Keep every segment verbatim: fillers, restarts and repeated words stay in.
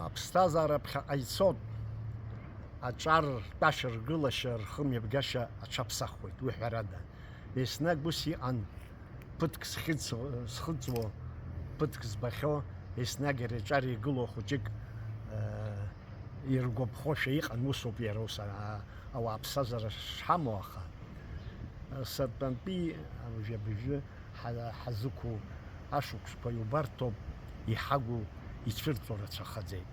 Аԥсҭазаара ԥхьаҟа ицоит, аҿар ртәашьа, ргылашьа, рхымҩаԥгашьа аҽаԥсахуеит, уи ҳәарада. Еснагь ус иҟан, ԥыҭк схьыӡ-, схыҵуа, ԥыҭк збахьоу, еснагь ари аҿар игылоу хәыҷык, э, иргәаԥхошәа иҟан, усоуп иара ус, а-, ауаа ԥсҭазаара шҳамоу, аха, э, сыртәантәи абжьы-абжьы ҳа-, ҳазықәу ашықәсқәа иубарҭоуп, иҳагу ицәырҵуа рацәахаӡеит.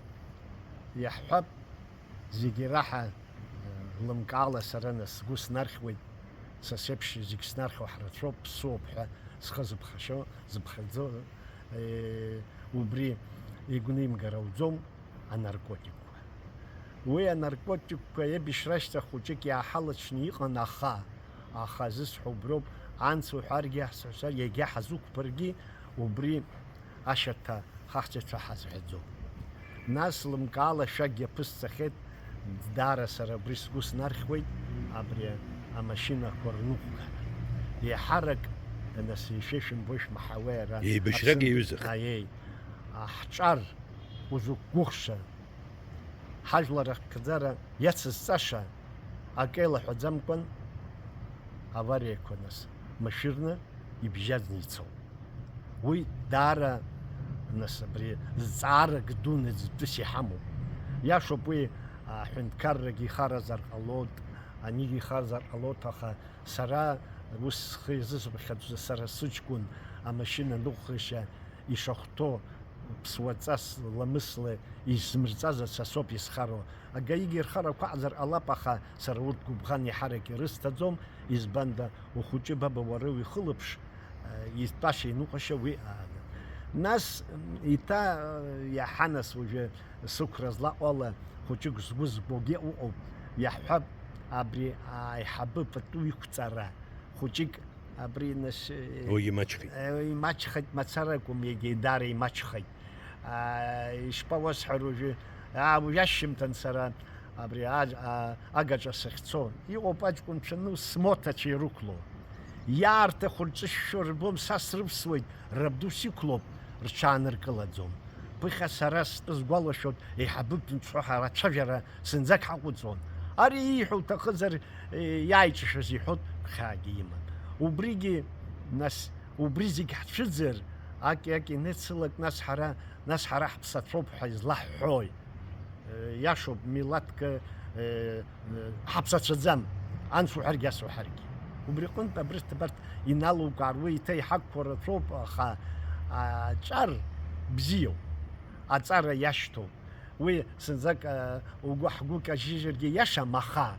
Иаҳҳәап, зегьы раҳа, э, лымкаала сара нас сгәы снархьуеит, са сеиԥш зегь снархьуа ҳрацәоуп, ԥсуоуп ҳәа схы зыԥхашьо, зыԥхьаӡо, э, убри игәнимгар ауӡом, анаркотикқәа. Уи анаркотикқәа еибашьра ашьҭахь хәыҷык иааҳалаҽны иҟан, аха, аха зысҳәо уброуп, анс уҳәаргьы, ҳцәа-, иагьа ҳазықәԥаргьы, убри ашьаҭа хаҳцәацәа ҳазҳәаӡом. Нас лымкаала шәақь иаԥысҵахьеит, даара сара абри сгәы снархьуеит, абри амашьынақәа рныҟәгара. Еиҳарак, нас ишәеи шәымбои шәмаҳауеи ара. Еибашьрак Аԥсынтә-, еиҩызахеит. Аиеи. Аҳҿар узықәгәыӷша, ҳажәлар ахьԥхьаӡара иацызҵаша акы еилаҳәаӡамкәан, авариақәа нас машәырны ибжьаӡны ицоуп. Уи даара, нас, абри зҵаарак дуны зтәыс иҳамоуп. Иашоуп уи, аҳәынҭқаррагьы ихаразар ҟалоит, анигьы ихаразар ҟалоит, аха сара ус схы иазысыԥхьаӡоз, сара сыҷкәын амашьына ныҟәхышьа ишахәҭоу ԥсуаҵас ламысла измырҵаз са соуп исхароу. Агаигьы рхарақәа аҟазар ҟалап, аха сара урҭ гәыбӷан еиҳарак ирысҭаӡом, избанда, ухәыҷы баба уара уихылаԥш, э, итәашьа иныҟәашьа уи аан. Нас, м, иҭа, э, иаҳа нас уажәы сықәра злаҟоу ала хәыҷык згәы збогьы ыҟоуп, иаҳҳәап, абри аиҳабы пату иқәҵара хәыҷык Абри нас, э, Уи имаҷхеит. Э, имаҷхеит мацара акәым, иагьа идаара имаҷхеит. Аа, ишԥауасҳәар уажәы? Аа, уажәы ашьжьымҭан сара абри а-, а-, агаҿа сахьцо. Иҟоуп аҷкәынцәа, ну, смоҭацәа ирықәло. Иаарҭаху рҿышәшәо рбом, са срывсуеит, рабду сиқәлоуп, рҽааныркылаӡом. Ԥыхьа сара стәы сгәалашәоит, еиҳабык дынцәо ҳара ацәажәара зынӡак ҳаҟәыҵуан. Ари ииҳәо лҭахызар, иааиҿышәыз иҳәоит, хьаагьы иман. Убригьы, нас, убри зегь ҳцәыӡыр, аки-аки инеицылак, нас ҳара, нас ҳара ҳԥсацәоуп ҳәа излаҳҳәои? Иашоуп, милаҭк, ҳаԥсацәаӡам, анс уҳәаргьы, ас уҳәаргьы. Убри аҟынтә абрыҭ-абарҭ иналукаар, уи еиҭа иҳақәԥо рацәоуп, аха аҿар бзиоуп, аҵара иашьҭоуп. Уи зынӡак, а, угәы, ҳгәы кажьыжьыргьы иашам, аха,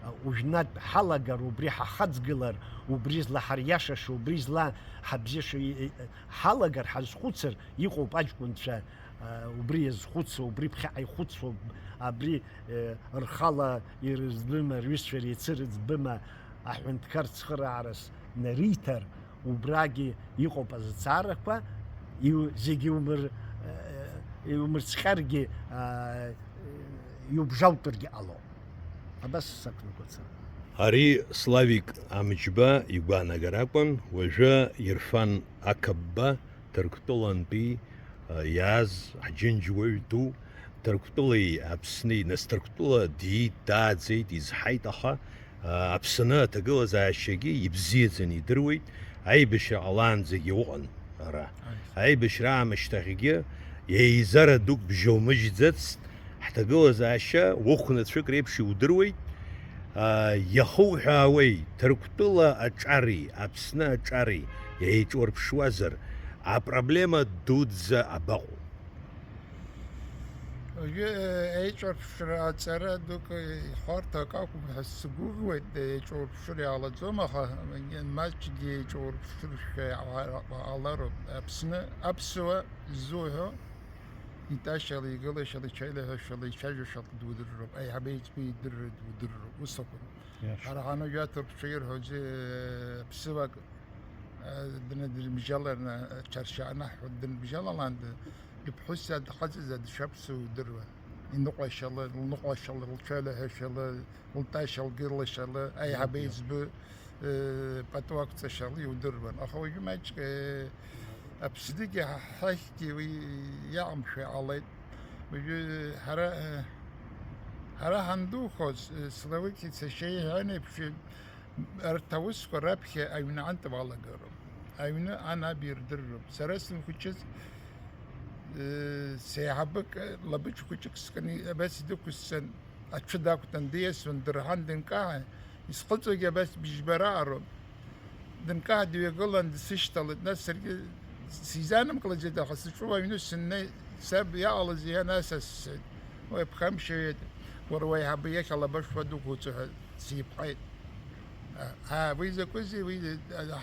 а, уажәнатә ҳалагар, убри ҳахаҵгылар, убри зла ҳариашаша, убри зла ҳабзиаша и-, и-, ҳалагар, ҳазхәыцыр, иҟоуп аҷкәынцәа, а, убри иазхәыцуа, убри ԥхьаҟа ихәыцуа, абри, э, рхала ирыздыма, рҩызцәа реицырыӡбыма, аҳәынҭқар цхыраарас нариҭар, Убрагьы иҟоуп азҵаарақәа, иу-, зегь иумыр-, э, иумырцәҟьаргьы, а, иубжьалтәыргьы ҟалоуп. Абас сақәнагоит сара. Ари Славик Амҷба игәаанагара акәын, уажәы Ирфан Ақабба, Ҭырқәтәылантәи, а, иааз ҳџьынџьуаҩ ду, Ҭырқәтәылеи Аԥсни, нас Ҭырқәтәыла диит, дааӡеит, изҳаит, аха, аа, Аԥсны аҭагылазаашьагьы ибзиаӡаны идыруеит, аибашьра ҟалаанӡагьы уҟан ара. Аибашьра аамышьҭахьгьы еизара дук бжьоумыжьӡацт, ҳҭагылазаашьа уахәнацәак реиԥш иудыруеит, аа, иахуҳәаауеи, Ҭырқәтәыла аҿари, Аԥсны аҿари еиҿурԥшуазар, апроблема дуӡӡа абаҟоу? Уажәы, э, еиҿырԥшра аҵара дук, э, ихәарҭак акәым ҳәа сгәыӷуеит, э, еиҿурԥшыр иаалаӡом, аха, э, маҷгьы еиҿурԥшыршәа иҟалароуп. Аԥсны, аԥсуа ззуҳәо, итәашьала, игылашьала, ичаилаҳәашьала, ицәажәашьала дудырроуп, аиҳабы иҵбы идырра дудырроуп, ус акәын. Иашоуп. Ҳара ҳанажә аҭырқәцәа ирҳәоз, э, ԥсыуак, э, днадырбжьаларны, э, чаршьааны ҳҳәо дынбжьалаланда, иԥҳәыс дхаҵазар дшаԥсуа удыруан. Иныҟәашьала, лныҟәашьала, лцәалаҳәашьала, лтәашьа, лгылашьала, аиҳабы Иа. Иӡбы, э, пату ақәҵашьала иудыруан. Аха уажәы маҷк, э, Аԥсныгьы ҳа-, ҳахьгьы уи иаҟамшәа иҟалеит. Уажәы ҳара, ҳара ҳандухоз, славыки сашьеи иҳәан еиԥш, арҭ аусқәа раԥхьа аҩны аҟынтә уалагароуп. Аҩны ан аб ирдырроуп. Сара сынхәыҷыз, сеиҳабык лабыџь хәыҷык скны абас идәықәысҵан, аҽы дақәтәан, диасуан, дырҳан, дынкаҳан, исхыҵуагьы абас быжьба раароуп. Дынкаҳа дҩагылан, дсышьҭалеит. Нас саргьы сизаанымгылаӡеит, аха сыҿу аҩны сыннеи, саб иаҟалаз иан асасцәеит. Уи аԥхамшьаҩеит, уара уаиҳабы иахь алаба шәуа дықәуҵо ҳәа сиԥҟеит. Аа, уи закәызеи, уи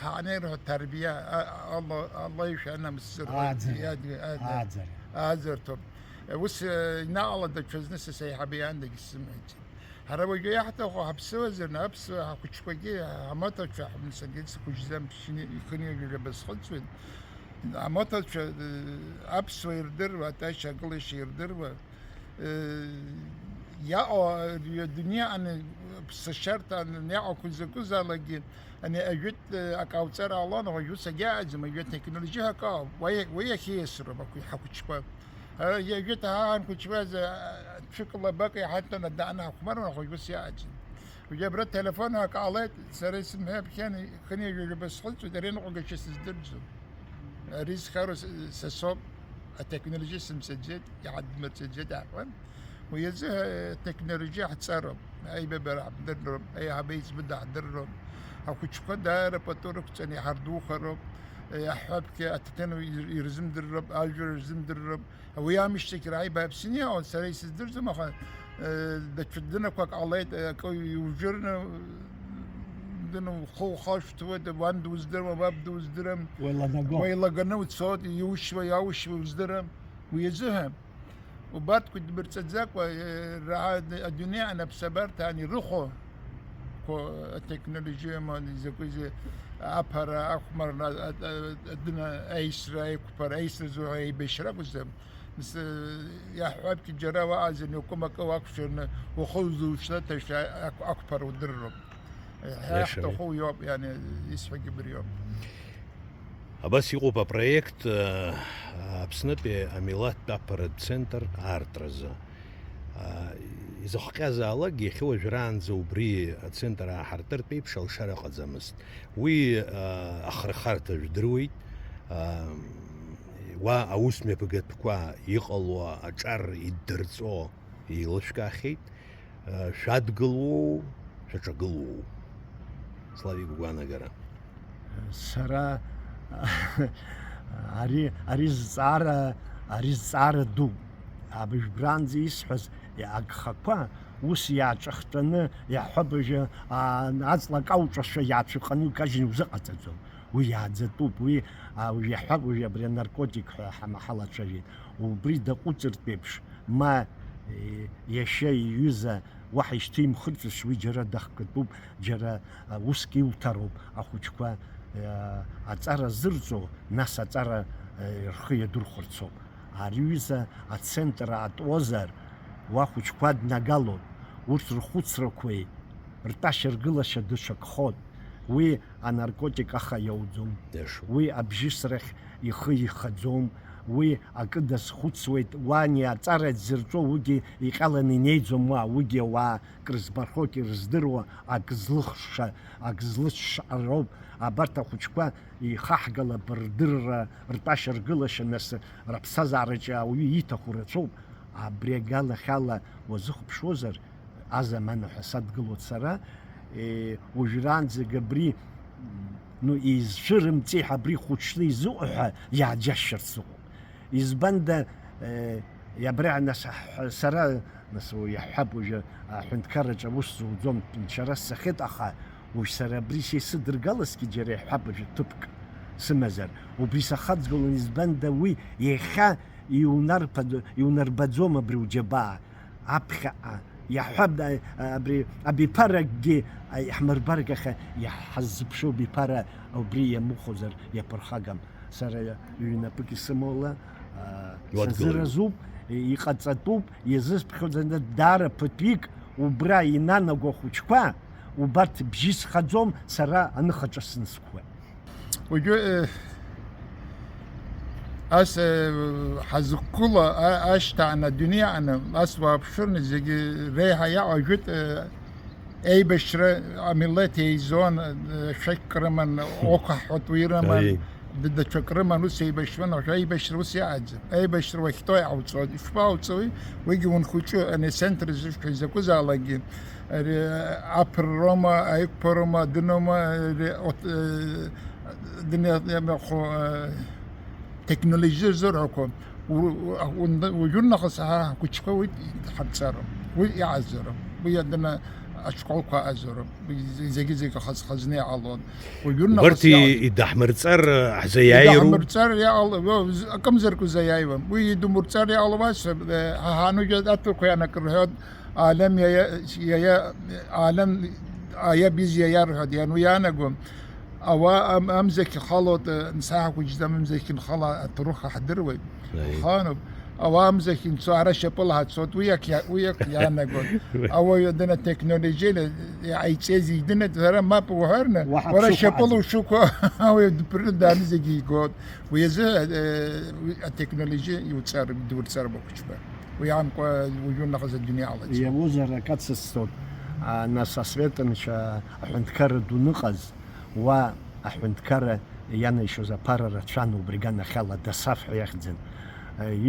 ҳанеирҳәо ҭарбиа, а, Алла, Алла ишәа анамсзыруа. Ааӡара. Иадгьы, ада-, Ааӡара. Ааӡарҭоуп. Ус, э, инаҟала даҽазны са саиҳабы иаандагь сзымҳәаӡеит. Ҳара уажәы иаҳҭаху ҳаԥсыуазарны, аԥсуа ҳахәыҷқәагьы, ҳамаҭацәа, ҳмсагьы сықәыжьӡам, ԥшьыни-, ихыни жәаба схыҵуеит. Амаҭацәа, э, аԥсуа ирдыруа, аҭаца агылашьа ирдыруа, э, иаҟоу, э, адунеи ани, ԥсашьарҭа ани, иаҟақәоу закәызаалакгьы, ани ажәытә, э, акы ауҵар ҟалон, уажә ус агьааӡам, ажәытә технологиа акы ауп, уи, уи иахьиасроуп ақәи-, ҳахәыҷқәа. Ара, егьырҭ ҳа ҳанхәыҷқәаз, а, цәык лабак иҳаҭәаны дааны ҳахәмаруан, аха уажәы ус иааӡам. Уажәы абра телефон акы ҟалеит, сара исымҳәаԥхьан, хынҩажәа жәаба схыҵуеит, ари аныҟәгашьа сыздырӡом. Ари зхароу с-, са соуп, атехнологиа сымцаӡеит, иҳадмырҵаӡеит аҳәан. Уи азы, а, атехнологиа ҳҵароуп, аибабара ҳдырроуп, аиҳабы еиҵбы даҳдырроуп. Ахәыҷқәа даара пату рықәҵаны иҳардухароуп, а, иаҳҳәап, аҭаҭын ир-, ирзымдырроуп, ажәлар рзымдырроуп. Уи амышьҭахь раибааԥсны иҟан, сара исыздырӡом, аха, э, даҽа дынақәак ҟалеит, акы иужырны, дын ухы ухашҭуеит, уан дуздыруам, уаб дуздырам. Уеилаго. Уеилаганы уцоит, иушьуа, иаушьуа уздырам. Уи азыҳәан, убарҭқәа дмырҵаӡакәа, э, ра-, адунеи анаԥсабарҭа ан ирыхәо, қәа-, атехнологиа, ма, изакәызеи, аԥара, ахәмарра, а-, а-, адына, аисра, аиқәԥара, аисра зуҳәа еибашьра акәзар, Нас, э, иаҳҳәап, џьара уаҟа зымҩақәа макы уақәшәырны, ухы узушьҭаҭашәа ақә-, ақәԥара удырроуп. Э, иашами. Иаҳҭаху уиоуп, иани, исҳәогьы убриоуп. Абас иҟоуп апроект, э, Аԥснытәи амилаҭтә аԥаратә центр аартразы. А, изыхҟьазаалак, иахьа уажәраанӡа убри ацентр ааҳартыртә еиԥш алшара ҟаӡамызт. Уи, а, ахырхарҭа жәдыруеит. А, уа аусмҩаԥгатәқәа иҟало аҿар иддырҵо еилышәкаахьеит. А, шәадгылоу, шәаҿагылоу? Славик, угәаанагара. Сара ари, ари зҵаара, ари зҵаара ду. Абыжәбранӡа исҳәаз агхақәа ус иааҿахҵәаны, иаҳҳәап, уажәы, аа, аҵла кауҿашәа иаацәыҟаны иукажьны иузыҟаҵаӡом. Уи иааӡатәуп, уи, аа, уажә иаҳҳәап, уажәы абри анаркотик ҳәа ҳама-, ҳалацәажәеит. Убри даҟәыҵыртә еиԥш, ма, е, иашьа иҩыза уаҳа ишьҭимхырцәыш, уи џьара дахкатәуп, џьара, а, уск иуҭароуп, ахәыҷқәа, а, аҵара зырҵо, нас аҵара, а, рхы иадырхәарцоуп. Ари ҩыза ацентр аатуозар, уа ахәыҷқәа днагалон, урҭ рхәыцрақәеи ртәашьа-ргылашьа даҽакхон. Уи анаркотик аха иауӡом. Дашоуп. Уи абжьысрахь ихы ихаӡом. Уи акы дазхәыцуеит, уани аҵара дзырҵәо уигьы иҟьаланы инеиӡом уа, уигьы ауаа крызбархо, крыздыруа, ак злыхша, ак злыччароуп. Абарҭ ахәыҷқәа ихаҳгалап рдырра, ртәашьа-ргылашьа, нас раԥсҭазаараҿы ауаҩы ииҭаху рацәоуп. Абри аганахьала уазыхәаԥшуазар, азамана ҳәа садгылоит сара, е, уажәраанӡагь абри, ну, изцәырымҵи ҳәа абри хәыҷны изыҟоу ҳәа иааџьасшьарц ыҟоуп. Избанда, э, абра нас ҳ-, сара, нас, уи иаҳҳәап, уажәы аҳәынҭқарраҿы аус зуӡом, нцәара сцахьеит, аха уажә сара абри са исыдыргалазгьы џьара иаҳҳәап, уажәы ҭыԥк сымазар, убри сахаҵгылон, избанда уи иахьа иунарԥа-, иунарбаӡом абри уџьабаа, аԥхьаҟа, иаҳҳәап, а, абри абиԥаракгьы, а, иаҳмырбаргахьан, иаҳзыԥшу абиԥара убри иамыхәозар иаԥырхагам. Сара ҩнапык исымоула, а, иуадгылаҩуп. Сазыразуп, и-, иҟаҵатәуп, иазысԥхьоз даара ԥыҭҩык убра инанаго ахәыҷқәа, убарҭ бжьы схаӡом, сара аныхаҿа сынскуеит. Уажәы, э, Ас, э, ҳазықәгыло, а-, ашьҭаан адунеи аҟны, ас уааԥшырны зегьы реиҳа иаҟажәит, э, еибашьра, амилеҭ еизон, э, шәақьк рыман, Окаҳәатә уи рыман, Аи. д-, даҽак рыман, ус еибашьуан, аха аибашьра ус иаҟаӡам. Аибашьра уахьтәоу иҟауҵоит, ишԥауҵои? Уигьы унхәыҷы, ани центр зышәҭоу изакәызаалакгьы, ари, аԥырроума, аиқәԥароума, дыноума, ари, от-, э, дыне-, э, Технологиа зырҳәақәа, у-, у-, уажәы нахыс ҳара ҳхәыҷқәа уи ҳарҵароуп, уи иаазароуп, уи адәны ашколқәа аазароуп, уи зегьы-зегьы хаз-, хазна иҟалон. Уажәы нахыс Убарҭ и-, иааз- идаҳмырҵар, э, ҳзаиааиру? Идаҳмырҵар иҟал-, уа-, з-, акымзарак узаиааиуам. Уи идумырҵар иҟалуазшәа, э, ҳа ҳанужьа аҭырқәа ианак рҳәоит, Алем иаиа, иаиа, Алем аиа биз иаиа рҳәоит, иану иаанаго, Ауаа ам-, амзахь ихалоит, э, нсаҳа хәыҷӡам, амзахь инхала аҭоурых ҳдыруеит. Аи. Ихаануп. Ауаа амзахь инцо, ара шьапыла ҳацоит, уи иак иа-, уи иак иаанагоит. Ауаҩы дына технологиала иҟаиҵеи зегь дына, сара мап уҳәарны, Уаҳа уара ԥсыхәа шьапыла ҳаӡам. Ушықәу, ауаҩы дыԥры дааны зегьы игоит. Уи азы, э, уи атехнологиа иуҵар-, идурҵароуп ахәыҷқәа. Уи амкәа уажәы нахыс адунеи алаӡом. Иаузар акы ацысҵоит, а, нас асвет анцәа аҳәынҭқарра ду ныҟаз, Уа аҳәынҭқарра ианаишьоз аԥара рацәан, убри аганахьала Дасаф ҳәа иахьӡын.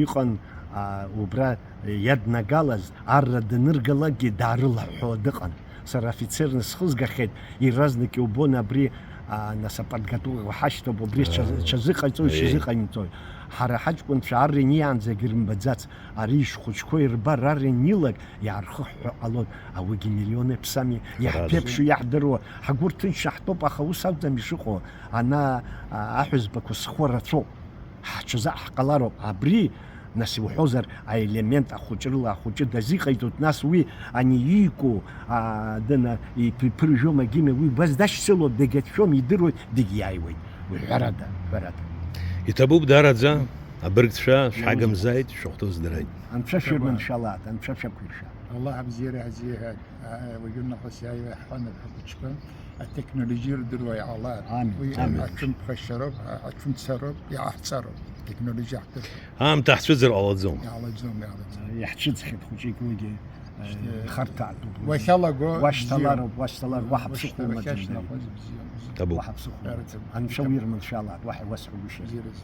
Иҟан, а, убра иаднагалаз, арра даныргалакгьы даарылаҳәҳәо дыҟан. Сара афицерны схызгахьеит, иаразнак иубон абри, а, нас аподготовка ҳашьҭоуп, убри Ааи. Ҽазыҟаиҵои, Ааи. Ҽазыҟаимҵои. Ҳара ҳаҷкәынцәа арра иниаанӡагь рымбаӡац, ари ишхәыҷқәоу ирбар, арра инилак, иаархыҳәҳәо ҟалоит. Ауигьы миллион иаԥсами, Ҳәарада. Иаҳԥеиԥшу, иаҳдыруа. Ҳгәы рҭынчны ҳтәоуп, аха ус акәӡам ишыҟоу. Ана, а, аҳәызбақәа схәы рацәоуп. Ҳҽазы ҳҟалароуп. Абри, нас, иуҳәозар, аелемент ахәыҷрыла ахәыҷы дазыҟаиҵоит, нас уи ани иику, а, дына, иԥ-, иԥыржәо магьыма, уи убас дашьцылоит, дагьацәшәом, идыруеит, дагьиааиуеит. Уи ҳәарада, ҳәарада. Иҭабуп даараӡа, абыргцәа, шәҳагымзааит, шәахәҭоу здырааит. Анцәа шәырманшәалааит, анцәа шәақәиршәа. Аллаҳ абзиара ҳзиҳәааит. Уажәы нахыс иааиуа иаҳҳәан, ҳхәыҷқәа атехнологиа рдыруа иҟалааит. Амин, Уи амин. Аҽымԥхашьароуп, а-, аҽымцароуп, иҟаҳҵароуп, атехнологиа ҳдыруеит. Аамҭа ҳцәыӡыр ҟалаӡом. Иҟалаӡом, иҟалаӡом. Иаҳцәыӡхьеит хәыҷык уигьы, э, Шьҭа-, ихарҭәаатәуп. Уахьалаго Уашьҭалароуп, бзиоуп. Уашьҭалар, уаҳа Уашьҭа-, ԥсыхәа умаӡам. Уахьашьҭахаз бзиоуп. Ҭабуп. Уаҳа ԥсыхәа умаӡам. Иарҭап. Анцәа уирманшәалааит, уаҳа иуасҳәагәышьаз. Бзиараз.